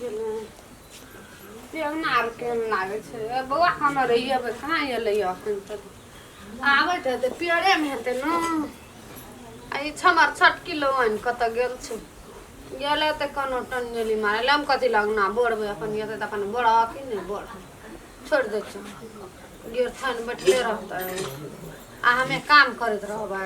गेलै अङ्गना आर केहन लागै छै ए बौआ कहाँ रहिए कहाँ एलै एखन तक आबैत हेतै पेड़ेमे हेतै ने आ ई छमर छोटकी लौन कतऽ गेल छै गेलै तऽ कोनो टंजली मारै लए हम कथी लए अङ्गना बोरबै अपन एतै तऽ अपन बोरा कि नहि बोरा छोड़ि दै छियै गिरथन बैठले रहतै आ हमे काम करैत रहबै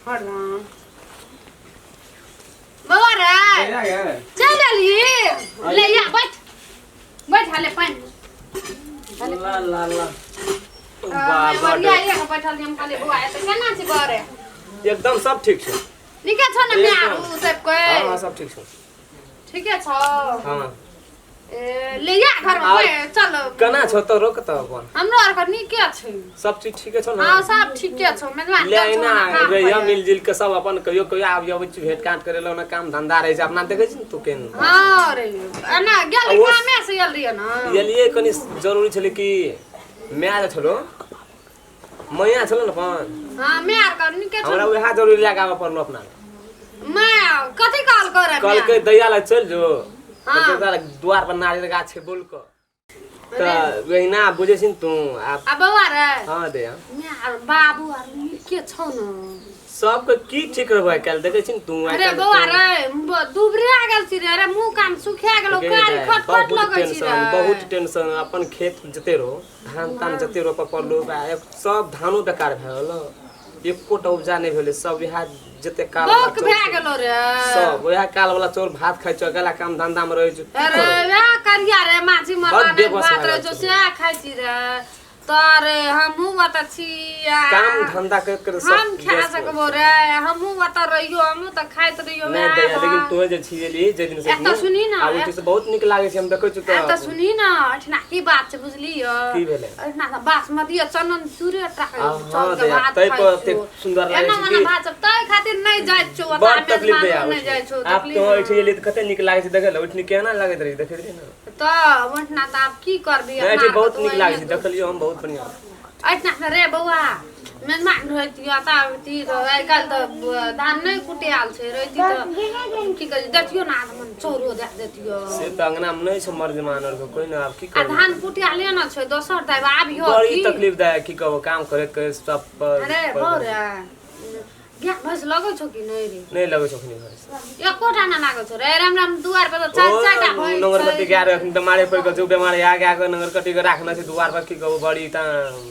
हरदम बौआ रे चलि एलही ले या बैठ बैठ हाले पानि ला ला ला बाबा बढ़िया एक बैठल हम कहलियै बौआ एतऽ केना छै बौआ रे एकदम सब ठीक छै नीके छौ ने एकदम। माय उ सब के हाँ हाँ सब ठीक छै ठीके छौ हाँ ए ले जा घर आ- में चल केना छौ तो रोक तऽ अपन हमरो आर के नीके छै सब चीज ठीके छौ ने हाँ सब ठीके छौ मेजबान ले गेल छौ ना ना काम रहिया करे। मिलजुल के सब अपन कहियो कहियो आबि अबै छी भेंट घाट करे ला ओना काम धंधा रहै छै अपना देखै छी ने तू केहन हाँ रे एना गेल आ ओ- कामे से गेल रहियै ना एलियै कनि जरूरी छलै कि माय जे छलो मैया छलो ने अपन हाँ मैं आर के नीके छौ हमरा वएह जरूरी लए के आबऽ पड़लो अपना मैं कथी कहल करे कहलकै दैया लग चलि जो हाँ। कहलकै दुआर पर नारियल गाछ छै बोल कऽ तऽ वहिना बुझै छी ने तू आब आ बौआ रे हाँ दे मैं आर बाबू आर नीके छौ न सबके की ठीक रहबै आइ काल्हि देखै छी ने तू आइ अरे काल्हि बौआ रे दुबरे आ गेल छी रे अरे मुंह कान सुखा गेलो गे कारी दाइ, खट खट बहुत लगै छी रे टेंशन बहुत टेंशन अपन खेत जते रहो धान तान जते रोपऽ पड़लो बा, सब धानो बेकार भए गेलो एकोटा उपजा नहि भेलै सब इएह जते काल वाला बौक चाउर भए छै, गेलो रे सब वएह काल वाला चाउर भात खाइ छौ अकेला काम धंधा मे रहै छौ की अरे करबौ? वएह करिया रे माछी बड मरला नहि बेबस भात भए रहै गेल छौ छै। सएह खाइ छी रे तर हमहूँ ओतऽ छी आ काम धंधा कर कर सब हम खा व्यस्त हो। सकबो रे हमहूँ ओतऽ रहियो हमहूँ तऽ खाइत रहियो नहि वएह दैया लेकिन भात। तोहे जे छी एली जे दिन से एतऽ सुनही ने, आब उठी से बहुत नीक लागै छै हम देखै छी आ तऽ तऽ सुनही ने एहिठिना की बात छै बुझलियो की भेलै? एहिठिना तऽ बासमती आ चनन चूरे टा के आ, चाउर हाँ के दैया भात तै खाइ पर एतेक छियौ। सुन्दर लागै एना छै ओना कि भात सब ताहि खातिर नहि जाइत छौ ओतऽ बड़ तकलीफ मेजबानो दैया नहि जाइ छौ आब तकलीफ तो एठी एली तऽ कते नीक लागै छै देखै लए ओठनी केना लागैत रहै देखै रही ने तऽ ओहिठिना तऽ आब की करबी नहि अपना एठी आरके बहुत तऽ नीक लागै छै ओहिने देखलियौ हम बहुत बढ़िआँ एहिठिना तऽ रे बौआ मेजबान रहती तऽ आबती तऽ आइ काल्हि तऽ धान नहि कुटियाल छै रहती तऽ की कहै छै देखियौ ने आदमन चौरो दए देतियौ से तऽ अंगना मे नहि छै मर्जमान आर के कोइ ने आब की आ करबै धान कुटियाले ने छै दोसर तऽ आबियो बड़ी की तकलीफ दै की कहबो काम करैत करैत सब पर अरे बौ रे गाय भैंस लगै छौ कि नहि रे नहि लगै छौ अखनी भैंस एकोटा नहि लागै छौ रे राम राम दुआर पर तऽ चारि चारिटा भैंस नंगर छै कटी गाय रहे अखनी बेमारे पड़ि गेल छै ओ बेमारे आगे आगे नंगर कटी के राखने छै दुआर पर की कहबो बड़ी तऽ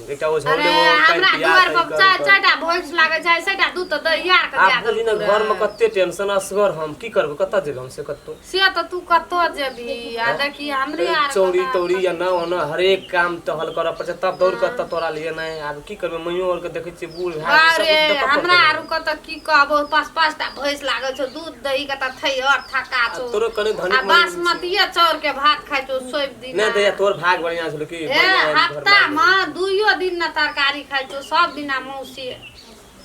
एकटा ओ झोल अरे देबो पानि हमरा पिया दुआर तऽ ई पर कर, चारि कर। चारिटा भैंस लागै छै चारिटा दूध तऽ दै यार के आब दए बुझी ने देलकौ घर में रे। कते टेंशन असगर हम की करबै कतऽ जेबै हम से कतौ से तऽ तू कतऽ जेबही आ देखी हमरे आर चौरी तौरी या न ओना हरेक काम टहल करऽ पड़ै छै तब दौड़ कऽ तब तोरा लिए नहि आब की करबै मइयो आर के देखै छियै बूढ़ भए गेल, सब अरे देखऽ पड़तै हमरा ने। आर के तऽ की कहबो पाँच पाँच टा भैंस लागल छौ दूध दही के तऽ थैहर थका आ छौ तोरो कनि आ धनिक मनिक बासमतीये चाउर के भात खाइ छौ सोइब दिन नहि दैया तोर भाग बढ़िया छलो की ए बढ़िया घर हफ्ता में मे दुइयो दिन न तरकारी खाइ छौ सब दिना मौसी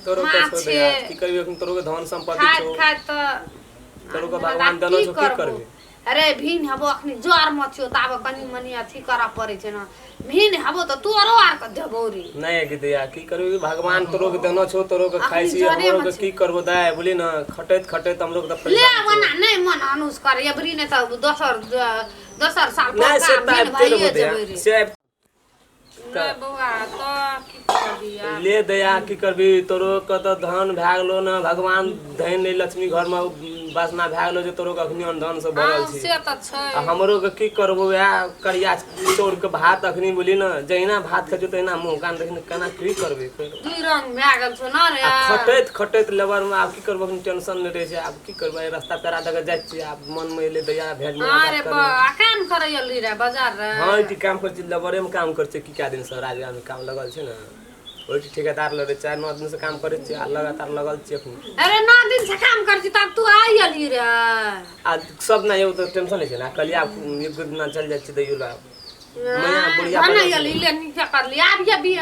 तोरो के छौ माछे। दैया की करबी अखन तोरो के धन संपत्ति खाइत छौ खाइत तऽ तोरो के हमरा भगवान देलो की छौ की करबो? करबी अरे भिन हबो अखनी जर मचियो ताबे कनि मनि अथी करऽ पड़ै छै ने भिन हबो तऽ तोरो आर के देबो रे नहि कि दैया की करबी भगवान तोरो के देनो छौ तोरो के खाइ अखनी छी जरे हमरो के मछली। की करबो दाय बुझली ने खटैत खटैत हमरो के तऽ ले परेशान छौ। ओना नहि मन अनुस कर एबरी नहि तऽ दोसर दोसर साल नहि से पक्का तऽ भिन आबिते रहबो भइए दैया जेबै रे से आबि रे बौआ तऽ की करबी आब ले दया की करबी तोरो के तऽ धन भए गेलो ने भगवान धन नहि लक्ष्मी घरमे वासना भए गेलो जे तोरो के अखनी धन से भरल हँ छी से तऽ छै आ हमरो के की करबो वएह करिया चाउर के भात अखनी बोली ने जहिना भात खाइ छियौ तहिना मुँह कान देखी ने केना की करबै फेर दुई रंग भए गेल छौ ने रे आ खटैत खटैत लेबर मे आब की करबो अखनी टेंशन नहि रहै छै आब की करबै रास्ता पेरा दऽ के जाइ छियै आब मन मे एलै दैया भेंट हाँ मुलाकात रे करू बा काम करै अली रे बाजार रे हाँ एठी काम करै छी लेबरे मे काम करै छियै की कए दिन से राजगाम मे काम लगल छै ने ओहिठी ठेकेदार लग रहै 4-9 दिन से काम करै छियै आ लगातार लगल छियै एखन अरे 9 दिन से काम करै छी तब तू आई अली रे आ सब ना यौ तऽ टेंशन होइ छै ने कहलियै आब एक दू दिना चलि जाइ छियै दैयो लए मैया बुढ़िया भने बजल अली ले नीचा कर ली आब ये भी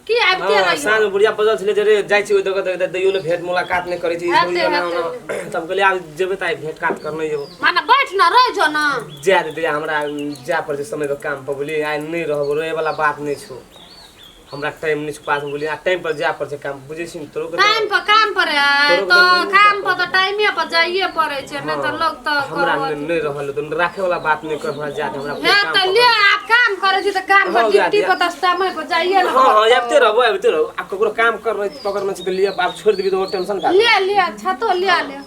की आबिते हँ रहियो साँझमे बुढ़िया बजल छलै जे रे जाइ छी ओहि जगह दैयो लए भेंट मुलाकात नहि करै छी हेतै, दैयो ना हेतै। ओना तब कहलियै आब जेबै तऽ आइ भेंट घाट करने जेबो माने बैठ न रह जो न जाय दे दैया हमरा जाय पड़ै छै समय पर काम पर बुझलियै आइ नहि रहबो रहै वाला बात नहि छौ हमरा टाइम नहि छै पास बोलिए आ टाइम पर जाय पर छै काम बुझै छी ने तोरो के टाइम पर काम पर है तोरो तो के काम पर तो टाइमे पर जाइए पड़े छै नहीं तो लोग तो हमरा नहि रहल तो राखे वाला बात नहीं कर हमरा जा हमरा हे कोई काम तो पकड़- ले आप काम करे छी तो काम पर हाँ, ड्यूटी जा- पर तो समय पर जाइए ना हाँ हाँ आबिते रहबो आबिते रहबो आ ककरो काम कर रहे पकड़ने छै तऽ लिए आब छोड़ि देबी तऽ टेंशन का ले ले अच्छा तो ले ले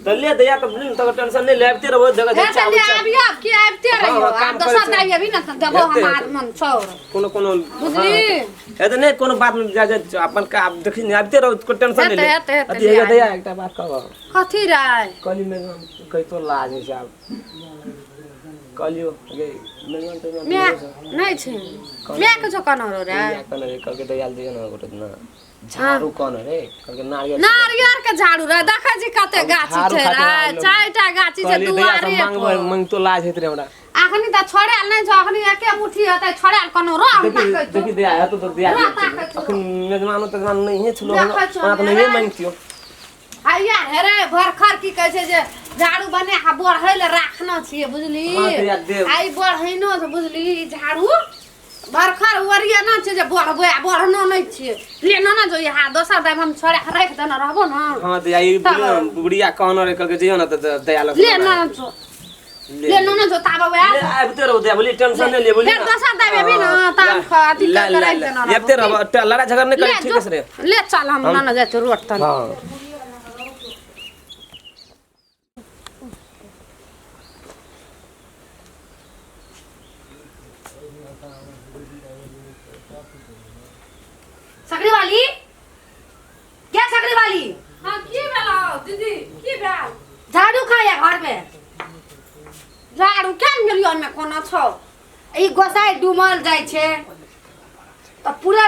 तऽ ले दैया तऽ बुझली ने तकर टेंशन नहि ले आबिते रहबो जगह हे जे तो चाहू ले चाह आबियो की आबिते हाँ, रहियो हाँ, आ काम दोसर करै छै। दाइ अभी ना देबो हेतै, हमार हेतै। मन छोड़ कोनो कोनो बुझली? हाँ, तऽ नहि कोनो बात नहि जा जा अपन का आब देखी ने आबिते रहू कोई टेंशन नहि हेतै, ले हेतै, हेतै, अथी ले हे आबि। दैया एकटा बात कहब कथी राय कहली मेजबान कहितो लाज होइ छै आब कहलियो गे मेजबान तेजबान my नहि छै my के छौ कनो रे दैया कहने रे कहलकै दैया दियो ने गोटे ना झाड़ू कहने रे कहलकै नारियल नारियर के झाड़ू रे देखै छी कते गाछी झाड़ू छै खातिर रे आयल लोग। चारिटा गाछी छै कहलियै दैया से दुआरे मांगबै पर मांगतो लाज होइत रहे हमरा अखनी तऽ छोड़ायल नहि छौ अखनी एके मुट्ठी हेतै छोड़ायल कोनो रह हम देखी ताकै छौ देखी दैया हेतौ तऽ दिया रह ताकै छौ अखन मेजबानो तेजबानो नहिये छलो देखै छौ हमरा तऽ ने नहिये रे। मांगतियो हैया हे रे भरखर की कहै छै जे झाड़ू बना के बढ़ै लए राखने छियै बुझली हाँ, तऽ यार देब। आ ई बढ़ैनो छै बुझली ई झाड़ू भरखर ओरियना छै जे बढ़बै आ बढ़नो नहि छियै लेना ने जो यहाँ दोसर दाम हम छोड़ा के राखि देने रहबो ने हाँ दैया ई तब- बुढ़िया कहने रहे कहलकै जइयो ने तऽ दया लग ले ना जो ले ना जो ताब वएह ले आबिते रहो दया बोली टेंशन नहीं ले बोली फेर दोसर दाम एबी ना ताम ख अथी ला कर ला राखि देने रहबो आबिते रहो लड़ाई झगड़ा नहीं ले करे ठीक जो है रे ले चल हम ना जाइ छियै रोड तन हाँ सकरी वाली क्या सकरी वाली हाँ की भेल दीदी की भेल झाड़ू खाया घर में झाड़ू केन गेलियो ओहिमे कोनो छौ ई गोसाई डूमल जाइ छै तऽ पूरा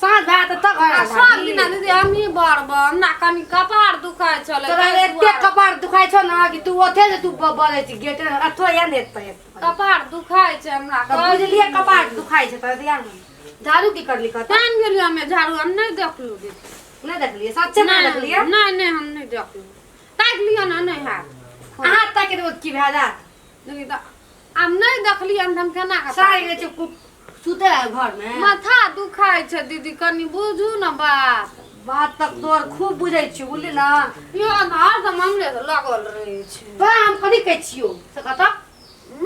साँझ भए तऽ तक आ सब दिना दीदी हमही बड़ब हमरा कनि कपार दुखाइ छलै तोरा ताहि एते दुआरे। कपार दुखाइ छौ ने कि तू ओथे जे तू बजै छी गेट अथो या ने एतऽ एतऽ। कपार दुखाइ छै हमरा तऽ बुझलियै कपार दुखाइ छै तोरा ध्यान झाड़ू की करली कतऽ केन गेलियो हमे झाड़ू हम नहि देखलू दीदी नहि देखलियै सच्चे नहि देखलियै नहि नहि हम नहि देखलू ताकि लिअ ने नहि हैत अहाँ ताकि देबो की भए जायत देखी तऽ हम नहि देखलियै हम केना कऽ सारी रहै छै सुते है घर में माथा दुखाइ छै दीदी कनि बुझू ने बात बात तक तोर खूब बुझै छियो बुझली ने यो हरदम हमरे से लगल रहै छै तोरा हम कथी कहै छियो से कतऽ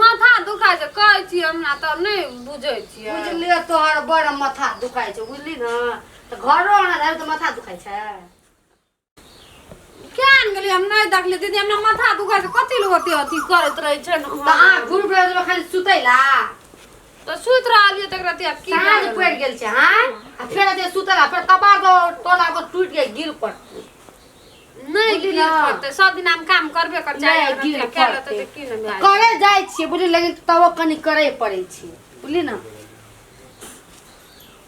माथा दुखाइ छै कहै छी हमरा तऽ नहि बुझै छियै बुझलियै तोहर बड़ माथा दुखाइ छौ बुझली ने तऽ घरो आना रहै तऽ माथा दुखाइ छै केहन गेलियै हम नहि देखलियै दीदी हमरा माथा दुखाइ छै कथी लोग अथी अथी करैत रहै छै ने तऽ अहाँ ग्रुप रहै खाली सुतै ला तऽ सुति रहलियै तकरा तिया की साँझ भए गेलै? पड़ि गेल छै हाँ आ फेर अथी सुतल आ फेर कपार पर टोला पर टूटि गेल गिर पड़ नहि बुझली गिर ने? पड़तै सब दिन हम काम करबे कर नहि चाहे गिर कए लेतै पड़तै तऽ की ने भए करे जाइ छियै बुझली लेकिन तबो कनि करे पड़ै छै बुझली ने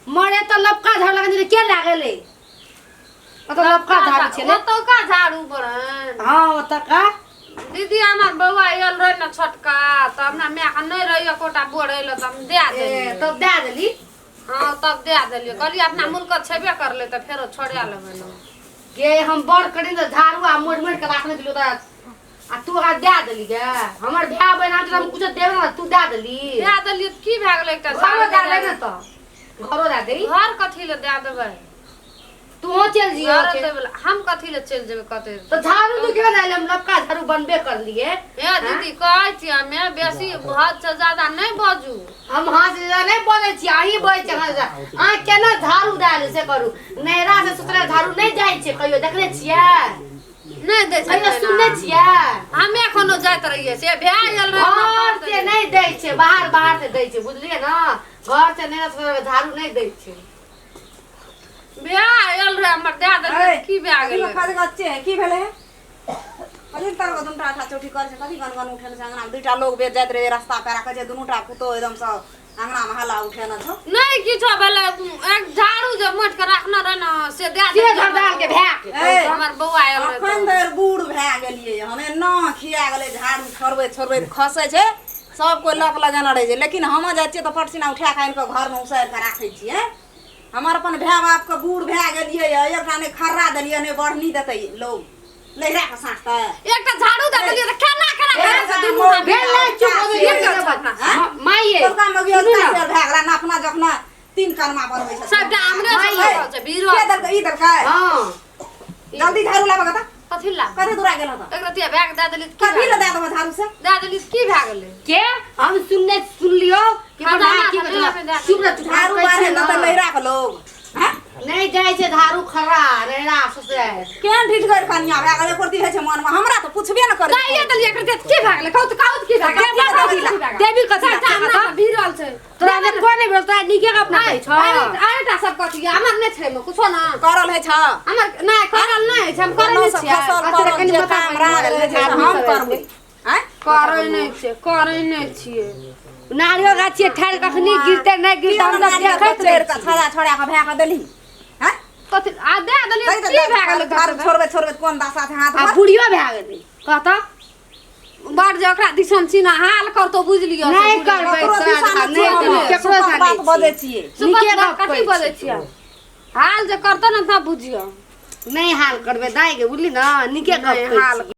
मरे तऽ लपका झाड़ लगन के लागल ओतऽ लपका झाड़ू छलै ओतौका झाड़ू बरन हाँ ओतऽका दीदी हमर बौआ आयल रहे ने छोटका तऽ हमरा मायके नहि रही एकोटा बोर अयलै तऽ हम दए ए, देलियै तब दए देली हँ तब दए देलियै कहलियै अपना मुल्क छेबे करलै तऽ फेरो छोड़ा लेबै ने गे हम बड़ करी तऽ झाड़ू आ मोड़ि मोड़ि के राखने छलियै ओतऽ आ तू ओकरा दए देली गे हमर भाय बहिन आबै छै तऽ हम कुछो देबै ने तू दए देली दए देलियै तऽ की भए गेलै एकटा घरो झाड़ू दए दे ने तऽ घरो दए दे घर कथी लए दए देबै तूहो चलि जियो घर देबै लए। हम कथी लए चलि जेबै कतै तऽ झाड़ू तू केना दए हम लपका झाड़ू बनबे करलिए हे दीदी कहै छी हमे बेसी हद से ज्यादा नहि बाजू हम हाथ से ज्यादा नहि बोलै छी अहीं बोलै छी हाथ से ज्यादा। अहाँ केना झाड़ू दए ले से करू नैहरा से सुतरा झाड़ू नहि जाइ छै कहियो देखने छियै नहि दै छै कहियो सुनने छियै हमे कोनो जाइत रहियै से भए गेल रहै घर से नहि दै छै बाहर बाहर से दै छै बुझलियै ने घर से नैहरा से झाड़ू नहि दै छै बियाह आयल रहे हमर दए देलकै की भए गेलै कथी गच्चे है की भेलै है कथी तर दुनूटा आठा चौठी करै छै कथी गन गन उठेने छै अंगना मे दुईटा लोग बेच जाइत रहे रास्ता पेरा कहै छै दुनूटा पुतोह एकदम से अंगना मे हल्ला उठेने छौ नहि किछो भेलै एक झाड़ू जे मोटि के राखने रहे ने से दए से देलकै घरदार के भए के ए, हमर बौआ आयल रहे अखन धरि बूढ़ भए गेलियै हम एना खिया गेलै झाड़ू छोड़बैत छोड़बैत खसै छै सब कोइ लक लगेने रहै छै लेकिन हम जाइ छियै तऽ पटसिना उठा कऽ आनि कऽ घरमे उसारि कऽ राखै छियै हमर अपन भाय बापके बूढ़ भए गेलियै एकटा नहि खर्रा देलियै नहि बढ़नी देतै लोग लहिरा कऽ साँठतै एकटा झाड़ू दए देलियै तऽ केना केना करै छै दुनू आदमी? भेल नहि चुप हो गेलियै एक माइये छोटका मगिया भए गेला नापना जखना तीन का कनमा बनबै छै। सबटा हमरे से है। रहल छै बीरो। के देलकै? ई देलकै? हां। जल्दी झाड़ू लाबऽ तऽ। कथी ला? कथी दूरा गेल तऽ? एक रतिया बैग दए देली तऽ की कथी भए लए दए देबऽ झाड़ू से? दए देली तऽ की भए गेलै? के हम सुनने सुनलियो कि हाँ, बड़ा की हाँ, बजला हाँ, हाँ, चुप रह तू। झाड़ू बाहर न तऽ नैहरा के लोग हैं? नहीं जाइ छै झाड़ू खड़ा नैहरा ससुराल। केहन ढीठ गैर कनिया भए गेल, एको रत्ती होइ छै मनमे हमरा तऽ पुछबे ने करै। दैये देलियै एक रतिया तऽ की भए गेलै? कहू तऽ, कहू तऽ की भए गेलै? कथी ला देबही? की भए गेलै? देबी कथी ला? सबटा हमरा पर भिड़ल छै। तोरा ने कोई नहीं बोल, तोरा नीके गप ना कहै छौ। अरे सब कथी हमर नहि छै एहिमे कुछो ना। करल होइ छ? हमर नहि करल नहि छै, हम करै नहि सब छियै। फसल अच्छा, करल कनि जे बता काम कनि राज होइ छै से आदमी हम सब करबै आँय? करै नहि छियै, करै नहि छियै। नारियल गाछ छियै ठाढ़ि, कखनी गिरते नहि गिरते हम सब देखैत चढ़ि रहै कऽ छड़ा छड़ा कऽ भए कऽ देलही आँय? कथी आ दए देलियै तै तऽ की भए गेलै? झाड़ू छोड़बै छोड़बै कोन दशा छै हाथ आ मे। बुढ़ियो भए गेलै कहता। बड़ जे ओकरा दिसन चिन्ह हाल करतो बुझलियो से नहि बुढ़िया। करबै। ककरो तोरा दिशा दिशा नहि नहि छियै देबै, हम, केकरो सुपक दिशा बात नहि बजै छियै। छियै। सुपथ नीके बात गप कथी कहै बजै छियै? हाल जे करतो ने तब बुझियो। नहि हाल करबै दाइ के, बुझली ने? नीके गप नहि कहै हाल छियै।